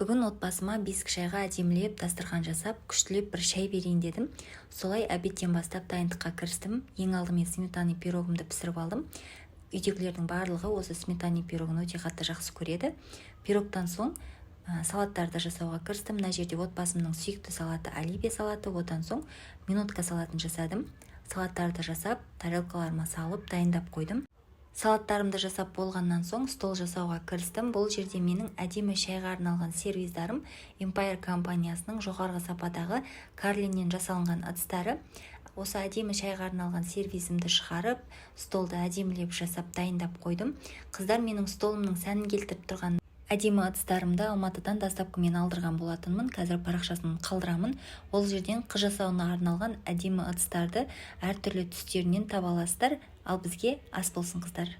Бүгін отбасыма бесік шайға әдемілеп дастархан жасап, күштілеп бір шай берейін дедім. Солай обедтен бастап дайындыққа кірістім. Ең алдымен сметанный пирогымды пісіріп алдым. Үйдегілердің барлығы осы сметанный пирогын өте қатты жақсы көреді. Пирогтан соң салаттарды жасауға кірістім. Мына жерде отбасымның сүйікті салаты — оливье салаты, одан соң минутка салатын жасадым. Салаттарды жасап, тарелкаларыма салып, дайындап қойдым. Салаттарымды жасап болғаннан соң, стол жасауға кірістім. Бұл жерде менің әдемі шайға арналған сервиздарым, Empire компаниясының жоғарғы сападағы Карлиннен жасалынған ыдыстары. Осы әдемі шайға арналған сервизімді шығарып, столды әдемілеп жасап, дайындап қойдым. Қыздар, менің столымның сәнін келтіріп тұрған әдемі ыдыстарымды Алматыдан доставкамен алдырған болатынмын. Қазір парақшасын қалдырамын. Ол жерден қыз жасауына арналған әдемі ыдыстарды әртүрлі түстерінен таба аласыздар. Ал бізге ас болсын, қыздар!